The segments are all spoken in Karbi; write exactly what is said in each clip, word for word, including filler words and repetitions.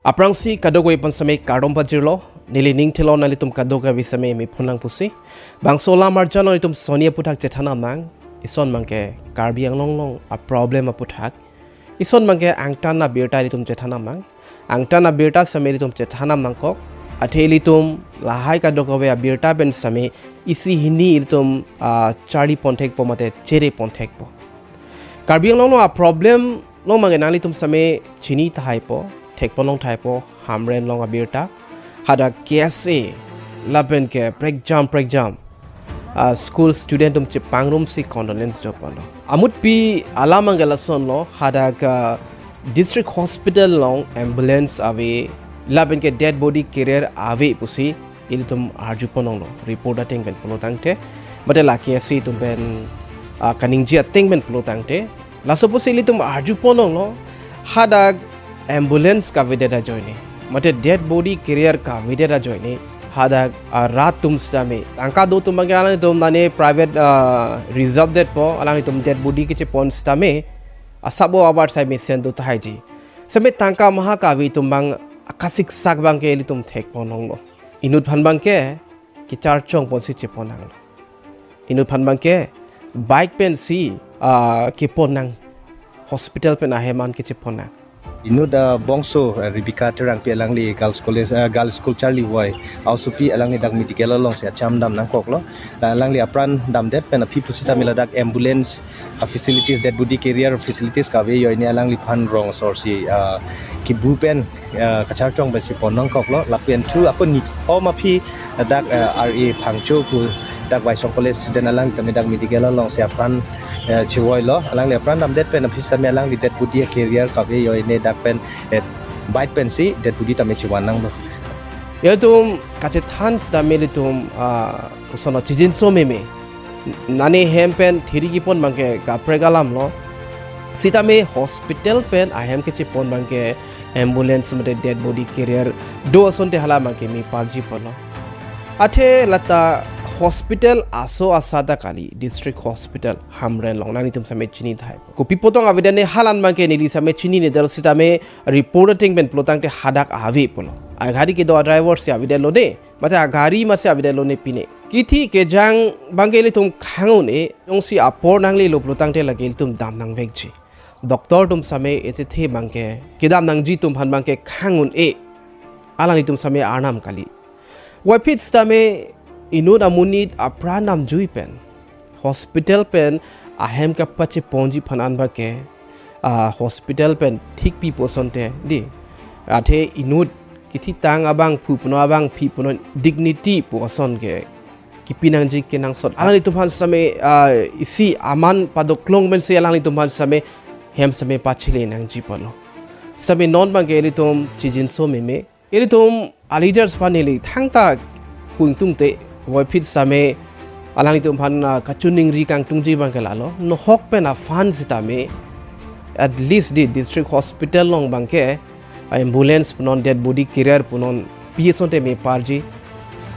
Aphrangsi kadokave aphan sitame kardom pajirlo, neli ning thelo nanglitum kadokave sitame mephonang pusi. Bangso alam arjan nanglitum soni aputhak chethan nang, ison abangke Karbi Anglong along a-problem aputhak. Ison abangke angtan abirta ilitum chethan nang. Angtan abirta sitame ilitum chethan nangkok. Athe ilitum lahai kadokave abirta pen sitame isi hini ilitum, ah, charli ponthekpo mate chere ponthekpo. Karbi Anglong along a-problem along abangke nanglitum sitame chini tahaipo, thekponlong tahaipo, Hamren along abirta. Hadak K S A lapen ke prekjam prekjam, ah, school student atum chepangrumsi condolence doponlo. Amutpi alam abangke lasonlo, hadak, ah, district hospital along ambulance ave, lapen ke dead body carrier ave pusi ilitum arjupon longlo, report ateng pen pulotangte, mate la K S A atum pen, ah, kaningje ateng pen pulotangte. Laso pusi ilitum arjupon longlo, hadak ambulance kavedet ajoine, mate dead body carrier kavedet ajoine, hadak, ah, rat atum sitame, tangka do atum abangke alanglitum nane private, ah, reserve detpo, alanglitum dead body kechepon sitame, asap o abar sai mesen do tahaiji. Sitame tangka maha kave atum abang akasiksak abangke ilitum thekpon longlo. Inut aphan abangke kecharchong ponsi chepon nanglo. Inut aphan abangke bike pensi, ah, kepon nang. Hospital pen ahem an kechepon nang. Inut, ah, bongso, ah, Rebecca Terangpi, alangli Girls College, ah, Girls School charlivoi. Aosopi alangli dak medical alongsi acham dam nangkoklo. La alangli apran damdet pen aphi pusitame ladak ambulance, ah, facilities, dead body carrier facilities kave ajoine alangliphan rong asor si, ah, kebu pen, ah, kacharchong pensi pon nangkoklo. Lapen thu ako nithom aphi dak, ah, R A Phangcho pu dak Waisong College student alangli tame dak medical alongsi apran, ah, chevoilo. Alangli apran damdet pen aphi sitame alangli dead body carrier kave ajoine dak pen, eh, bike pensi dead body tame chevan nanglo. Ilitum kachethan sitame ilitum, ah, koson chijinso meme. Nane hem pen thiri kepon abangke kaprek alamlo. Sitame hospital pen ahem kechepon abangke ambulance mate dead body carrier do asonte hala abangke meparji ponlo. Athe lata hospital aso asa ta kali, district hospital Hamren along, nanglitum sitame chini tahai. Kopi apotong avedet ne hala abangke neli sitame chinine, dal sitame report ateng pen pulotangte hadak ave pulo. Agari kedo a-driver si avedetlo de, mate agari masi avedetlo ne pine. Kithi kejang abangke ilitum khang un-e, jongsi apor nanglelo pulotangte lake ilitum dam nangvekji. Doctor atum sitame echethe abangke kedam nangji atum aphan abangke khang un-e. Alanglitum sitame arnam kali. Puvoiphit sitame inut amonit apran damjui pen hospital pen ahem kapacheponji aphan an abangke, ah, hospital pen thikpi pu asonte di. Athe inut kethitang abangphu punon, abangpi punon, dignity pu ason ke kipi nangji kenangsot. Alanglitum aphan sitame, ah, isi aman padoklong pensi alanglitum aphan sitame hem sitame pachele nangji ponlo. Sitame non abangke ilitum chijinso meme. Ilitum a-leaders aphan neli thangta pu ingtungte, puvoiphit sitame alanglitum aphan, ah, kachiningri kangtungji abangke lalo. Nohok pen a-fund sitame at least di district hospital along abangke ambulance punon, dead body carrier punon pi asonte meparji.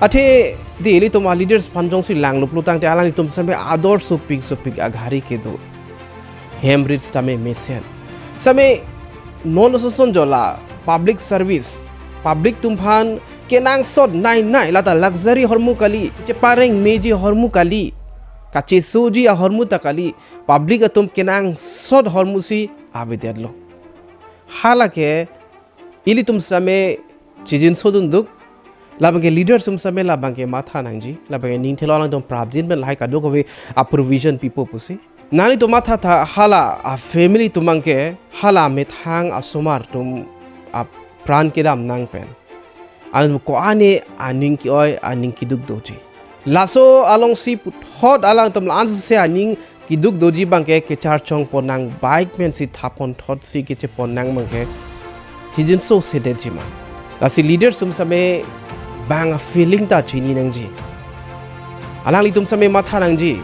Athe di ilitum a-leaders aphan jongsi langlo pulotangte alanglitum sitame ador sopik sopik agari kedo. Hem rit sitame mesen. Sitame non ason ason jo la public service, public atum aphan kenangsot nei nei, lata luxury ahormu kali, chepareng meji ahormu kali, kachesoji ahormu ta kali, public atum kenangsot ahormu si avedetlo. Hala ke ilitum sitame chijinso dunduk, labangke leaders atum sitame labangke matha nangji, labangke ning thelo alangtum prapjin pen lahai kadokave a-provision pipo pusi. Nanglitum mathatha hala a-family atum abangke hala methang asomar atum apran kedam nang pen, alanglitum ko-an aning ke-oi aning keduk doji. Laso alongsi puthot alangtum la-an sose aning keduk doji abangke kecharchong pon nang, bike pensi thapon thotsi kechepon nang abangke chijinso sedetji ma. Lasi leaders atum sitame bang a-feeling ta chini nangji. Alanglitum sitame matha nangji.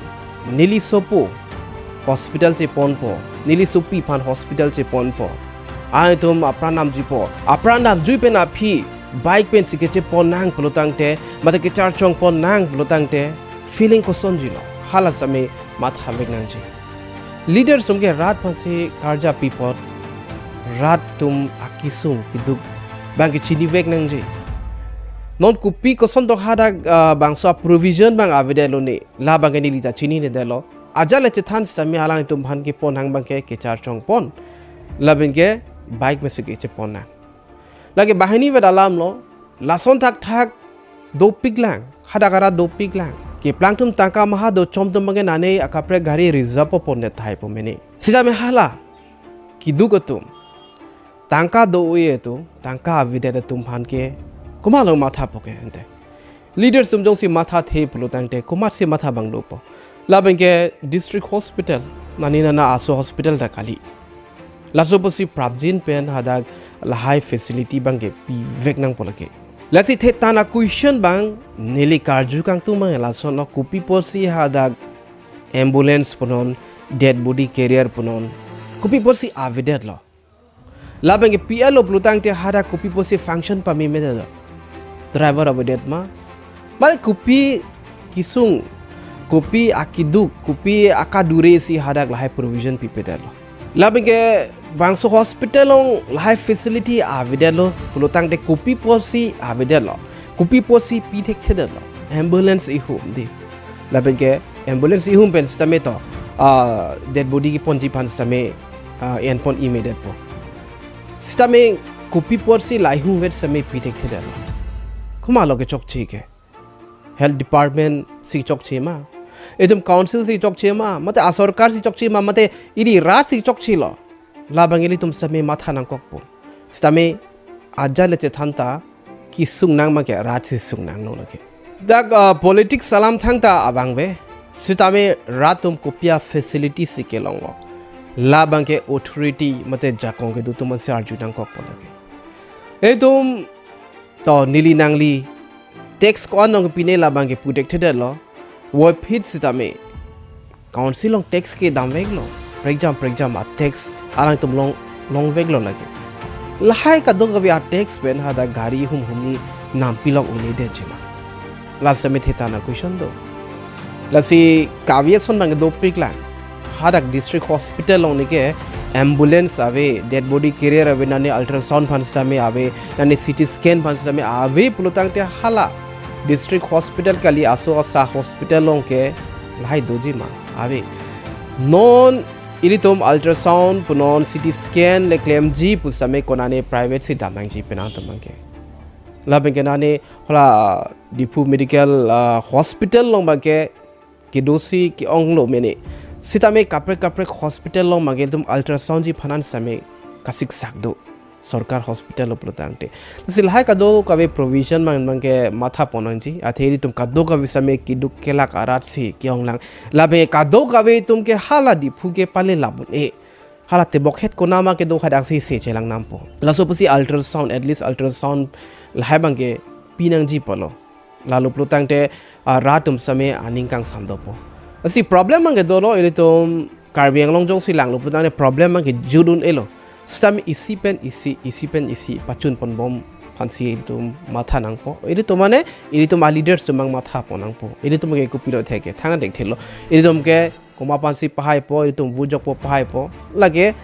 Neli sopo hospital cheponpo, neli sopi aphan hospital cheponpo. Alanglitum apran damjuipo. Apran damjui pen aphi bike pensi kechepon nang pulotangte, mate kecharchong pon nang pulotangte, feeling kosonjilo, hala sitame mathavek nangji. Leaders atum ke rat aphansi karjapi apot, rat atum akesung keduk abangke chinivek nangji. Non kopi koson to hadak, ah, bangso provision abang avedetlo ne, labangke neli ta chininedetlo. Ajat le chethan sitame alangtum aphan kepon hang abangke kecharchongpon. Labangke bike mesi kechepon nang. Lake banghini vet alamlo, lason thakthak dopiklang, hadak arat dopiklang. Keplang atum tangka maha dochom atum abangke nane akaprek gari reserve pondet tahai po mene. Sitame hala keduk atum, tangka do-e atum, tangka avedet atum aphan ke komatlo mathapo ke ante. Leaders atum jongsi mathathe pulo tangte komatsi matha abang dopo. Labangke district hospital, nani nana aso hospital ta kali. Laso pusi prapjin pen hadak lahai facility abangke pivek nangpo lake. Lasi thethan a-question abang neli karju kangtung abang lasonlo, kopi pusi hadak ambulance punon, dead body carrier punon, kopi pusi avedetlo. Labangke P L O pulo tangte hadak kopi pusi function pamemedetlo. Driver avedet ma? Mane kopi kesung, kopi akeduk, kopi akadure si hadak lahai provision pipedetlo. Labangke bangso hospital along lahai facility avedetlo pulo tangte kopi pusi avedetlo, kopi pusi pithekthe detlo. Ambulance ihum di. Labangke ambulance ihum pen sitame to, ah, dead body keponji aphan sitame, ah, enpon imedetpo. Sitame kopi pusi la ihum vet sitame pithekthe detlo. Komatlo kechokche ke? Health department si chokche ma? Itum council si chokche ma? Mate asorkar si chokche ma? Mate iri rat si chokchelo? Labang ilitum sitame matha nangkokpo. Sitame ajat le chethan ta kesung nang abangke rat si sung nanglo lake. Dak, ah, politics alam thangta abang ave. Sitame rat atum kopi a-facility si kelonglo? Labangke authority mate jakong kedo atum aphansi arju nangkokpo lake. Itum to neli nangli tax ko-an nong pine labangke puthekthe detlo. Voiphit sitame council along tax kedam veklo. Prekjam prekjam a-tax alangtum long, long veklo lake. Lahai kadokave a-tax pen hadak gari humhumni nampi lok un'edetji ma? La sitame thethan a-question do. Lasi kave ason abang dopiklang. Hadak district hospital along neke ambulance ave, dead body carrier ave, nane ultrasound aphan sitame ave, nane C T scan aphan sitame ave pulo tangte hala district hospital kali, aso asa hospital along ke lahai doji ma? Ave. Non ilitum ultrasound punon, C T scan le klemji pu sitame konane private si dam nangji penang atum abangke. Labangke nane hala Diphu Medical, ah, Hospital along abangke kedosi ke-onglo mene. Sitame kaprek kaprek hospital along abangke itum ultrasound ji aphan an sitame kasiksak do. Sorkar hospital lo pulo tangte. Lasi lahai kadokave provision abang abangke matha pon nangji. Athe ilitum kadokave sitame keduk kelak arat si ke-onglang. Labe kadokave atum ke hala Diphu ke pale labun-e. Hala tebokhet konama kedo hadak si se chelang nampo. Laso pusi ultrasound, at least ultrasound lahai abangke pi nangji pulo. Lalo pulo tangte, ah, rat atum sitame aning kangsam dopo. Lasi problem abangke dolo, ilitum Karbi Anglong jongsi langlo pulo tangte problem abangke jut un-elo. Sitame isi pen isi, isi pen isi pachun ponbom aphansi ilitum matha nangpo. Ilitum mane, ilitum a-leaders atum abang matha pon nangpo. Ilitum ke kopilo theke, thangnat thekthelo. Ilitum ke komat aphansi pahaipo, ilitum vujokpo pahaipo. Lake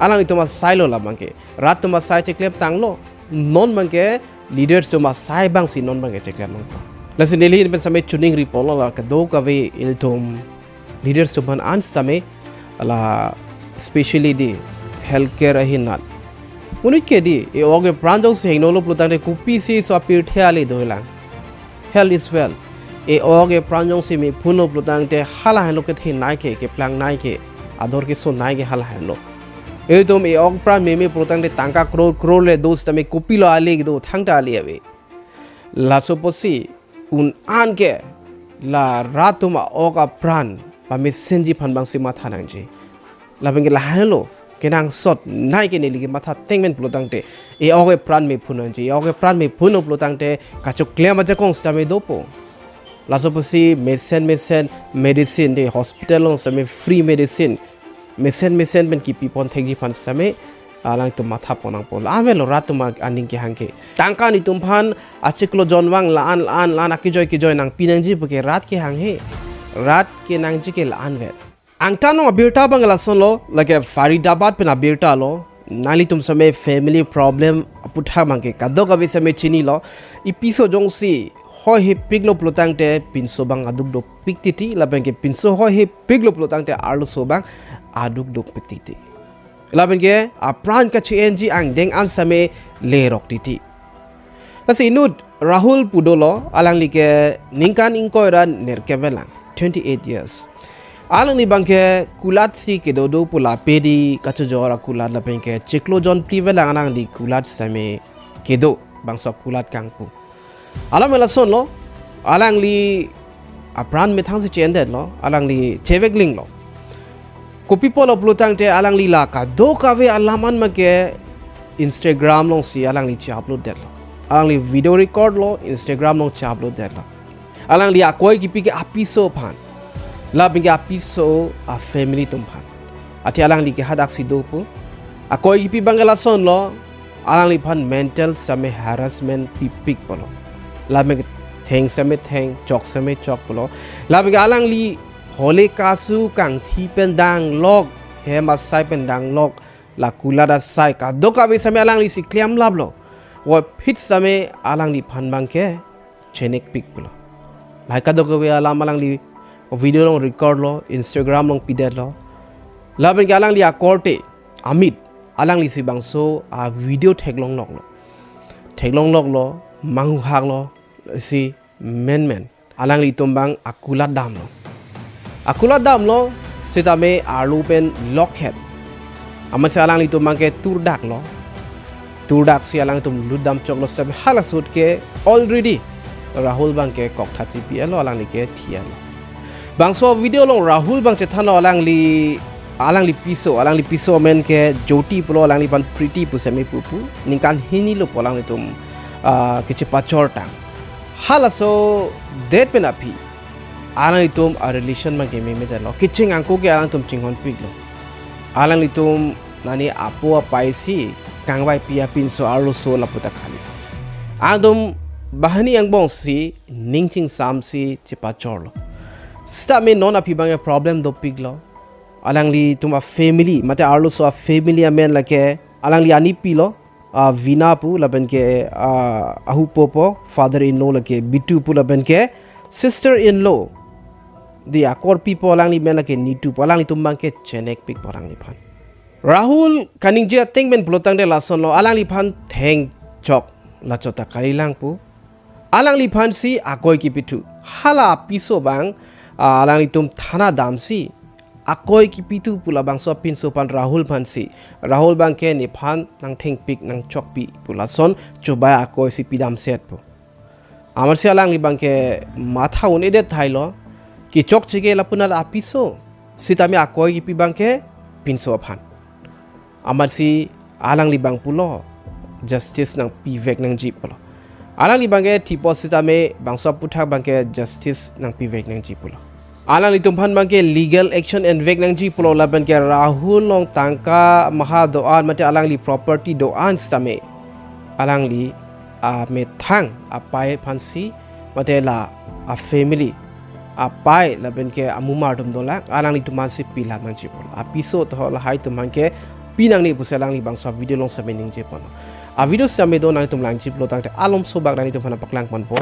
alanglitum asai lo labangke. Rat atum asai cheklem tanglo. Non abangke leaders atum asai abangsi non abangke cheklem nangpo. Lasi neli pen sitame chuning ri pulo la kadokave ilitum leaders atum aphan an sitame la specially di healthcare ahin nat. Monit ke di, e-ok epran jongsi hengnolo pulo tangte kopisi so apirthe ale dolang. Health is wealth. E-ok epran jongsi mephunlo pulo tangte hala henlo kethenei ke, keplangnei ke, ador kesonnei ke hala henlo. Itum e-ok epran meme pulo tangte tangka crore crore le do sitame kopilo ale do, thangta ale ave. Laso pusi un-an ke la rat atum a-ok apran pamesenji aphan abangsi matha nangji. Labangke lahenlo kenangsotnei ke neli kematha tengmen pulo tangte, e-ok epran mephun nangji, e-ok epran mephunlo pulo tangte kachoklem ajakong sitame dopo. Laso pusi mesen mesen medicine di, hospital along sitame free medicine mesen mesen pen kipi pon thekji aphan sitame alangtum matha pon nangpo. La-an avelo rat atum aning kehang ke. Tangka netum aphan achiklo jonvang la-an la-an la-an akejoi kejoi nangpi nangji puke rat kehang he. Rat kenangji ke la-an vet. Angtan along abirta abang lasonlo, lake Faridabad pen abirta lo. Nanglitum sitame family problem aputhak abangke kadokave sitame chinilo. Episode jongsi hoihepiklo pulotangte pinso abang aduk dopik titi, lapenke pinso hoihepiklo pulotangte arloso abang aduk dopik titi. Lapenke apran kachi-enji angdeng an sitame lerok titi. Lasi inut Rahul pu dolo, alanglike ningkan ingkoi ra nerkep avelang, twenty-eight years. Alangli abangke kulat si kedo do pu, la pedi kachojor akulat lapenke chiklo jonphli avelang alangli kulat sitame kedo, bangso kulat kangpu. Alam lasonlo, alangli apran methang si che-endetlo, alangli cheveklinglo. Kopi apotlo pulotangte alangli la kadokave alam an make Instagram alongsi alangli che-upload detlo. Alangli video record lo, Instagram along che-upload detlo. Alangli akoi kipi ke apiso aphan, lapenke apiso a family atum aphan. Athe alangli ke hadaksi do pu. Akoi kipi abangke lasonlo, alangliphan mental sitame harassment pipik pulo. Lapenke theng sitame theng, chok sitame chok pulo. Lapenke alangli hole kasu kangthi pen danglok, hem asai pen danglok, la kulat asai kadokave sitame alanglisi klemlaplo. Voiphit sitame alangliphan abangke chenekpik pulo. Lahai kadokave alam alangli video along record lo, Instagram along pidetlo. Lapenke alangli akorte amit alanglisi bangso a video theklongloklo. Theklongloklo, manghuhaklo, si menmen alanglitum abang akulat damlo. Akulat damlo sitame arlo pen lokhet. Amatsi alanglitum abangke turdaklo. Turdaksi alanglitum lutdam choklo sitame hala ahut ke already Rahul abangke koktha chipi-etlo, alangli ke thi-etlo. Bangso video along Rahul abang chethanlo, alangli, alangli piso, alangli piso amen ke Jyoti pulo, alangliphan Priti pu sitame pupu. Ningkan hinilo pu alanglitum, ah, kachepachortang. Halaso det pen aphi alanglitum a relation abangke memedetlo. Kecheng angko ke alanglitum chinghonpiklo. Alanglitum nani apo apai si kangvaipi apinso arloso lapu ta kali. Alangtum banghini angbong si ning chingsamsi chepachorlo. Sitame non aphi abangke problem dopiklo. Alanglitum a family, mate arloso a family amen lake alangli anipilo, ah, Veena pu lapenke, ah, ahupo po, father in law lake Bitu pu lapenke sister in law, di akorpi po alangli amen lake Nitu pu, alanglitum abangke chenekpik po alangliphan. Rahul kaningje ateng pen pulotangte lasonlo, alangliphan theng chok la chot ta kalilang pu. Alangliphansi akoi kipithu. Hala apiso abang, ah, alanglitum thana damsi akoi kipithu pu labangso apinso aphan Rahul aphansi, Rahul abangke nephan nangthengpik nangchokpik pu lason chobai akoi si pidamset pu. Amatsi alangli abangke matha un-edet thailo, kechokche ke lapunat apiso, sitame akoi kipi abangke pinso aphan. Amatsi alangli abang pulo, justice nangpivek nangji pulo. Alangli abangke thipo sitame bangso aputhak abangke justice nangpivek nangji pulo. Alanglitum aphan abangke legal action envek nangji pulo, lapenke Rahul along tangka maha do-an mate alangli property do-an sitame alangli amethang apai aphansi mate la a family, apai lapenke amumar atum dolang, alanglitum aphansi pilap nangji pulo. Apiso to lahai atum abangke pinangne pusi alangli bangso video along sitame ningje ponlo. A video sitame do, nangtum langji pulotangte alomso abang nanglitum aphan paklang ponpo.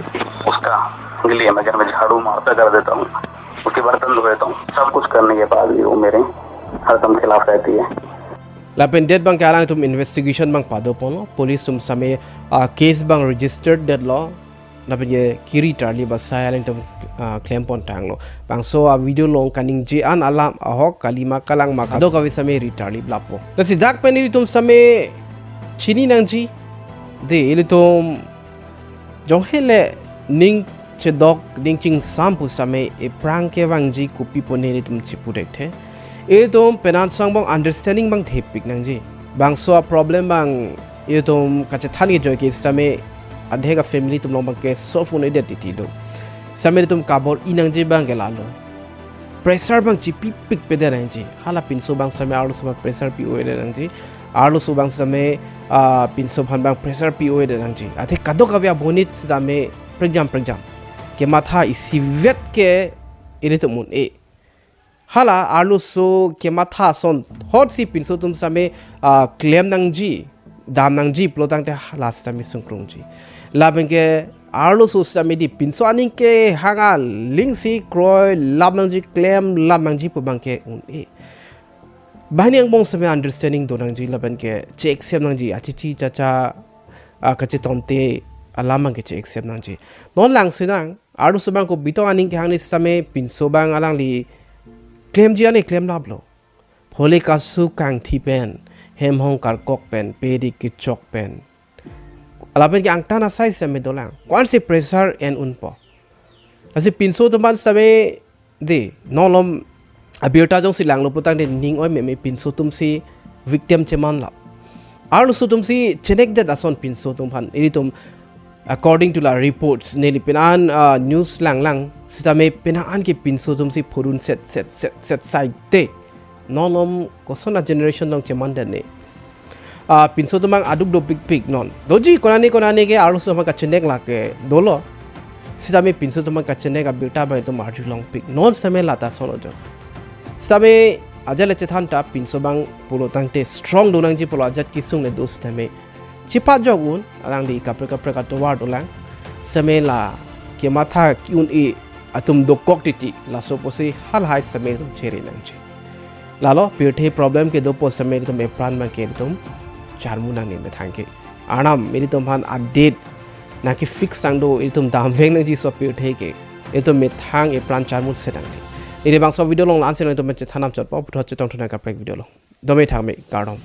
उसका गली में अगर मैं झाड़ू मारता कर देता हूँ, उसके बर्तन धो देता हूँ, सब कुछ करने के बाद भी वो मेरे हरदम खिलाफ रहती है। Lapen det abangke alangtum investigation abang pado ponlo, police atum sitame, ah, case abang registered detlo. Lapenke kiri tarlip asai alangtum, ah, klem pon tanglo. Bangso a video along kaningje an alam ahok kalima kalang ma kadokave sitame ri tarlip lapo. Lasi dak pen ilitum sitame chini nangji, de ilitum jonghe le ning chedok ning chingsam pu sitame ephrang kevangji kopi pu ne ilitum chipu thekthe. Ilitum penang angbong understanding abang thepik nangji. Bangso a problem abang ilitum kachethan kejoi ke sitame adhek a family atum along abangke solve un-edet titi do. Sitame ilitum kabor-i nangji abangke lalo. Pressure abang chipipikpedet nangji. Hala pinso abang sitame arloso abang pressure pi un-edet nangji. Arloso abang sitame, ah, pinso aphan abang pressure pi un-edet nangji. Athe kadokave abonit sitame prekjam prekjam kematha isivet ke ilitum un-e. Hala arloso kematha ason thotsi pinso atum sitame, ah, klem nangji, dam nangji pulo tangte hala sitame sungkrungji. Lapen ke arloso sitame di pinso aning kehang aling si kroi lap nangji, klem lap nangji pu abang ke un-e. Banghini angbong sitame understanding do nangji lapen ke che-accept nangji, achichi chacha, ah, kachetongte alam abang ke che-accept nangji. Non lang sinang, arloso abang ko bitong aning kehang ni sitame pinso abang alangli klemji ani klem laplo. Phole kasu kangthi pen, hem hong karkok pen, pe di kechok pen. Lapen ke angtan asai sitame dolang. Ko-ansi pressure en unpo. Lasi pinso atum aphan sitame di, non malom abirta jongsi langlo putangte ning oi meme pinso atumsi victim cheman lap. Arloso atumsi chenekdet ason pinso atum aphan. Ilitum according to la reports, neli penang an, ah, news langlang sitame penang an ke pinso atumsi phurun set set set set saite. Non malom koson a generation along cheman det ne. Ah, pinso atum abang aduk dopikpik non. Doji konane konane ke arloso aphan kachenek lake dolo. Sitame pinso atum abang kachenek abirta abang itum arjulongpik. Non sitame lata ason ojo. Sitame ajat le chethan ta pinso abang pulo tangte strong do nangji pulo ajat kesung le do sitame. Chepajok un, alangli kaprek kaprek atovar dolang. Sitame la kematha ki-un-e atum dokok titi, laso apotsi halahai sitame itum chere nangji. Lalo pirthe problem kedopo sitame itum epran abang ke itum charmu nangne methang ke. Arnam ilitum aphan a-date nangke fix tang do, itum damvek nangji laso pirthe ke. Itum methang epran charmu se nangne. Ili bangso video along la-ansi nangtum chethan nangchotpo, puthot chetongthu nang kaprek video along. Dome thangme, kardom.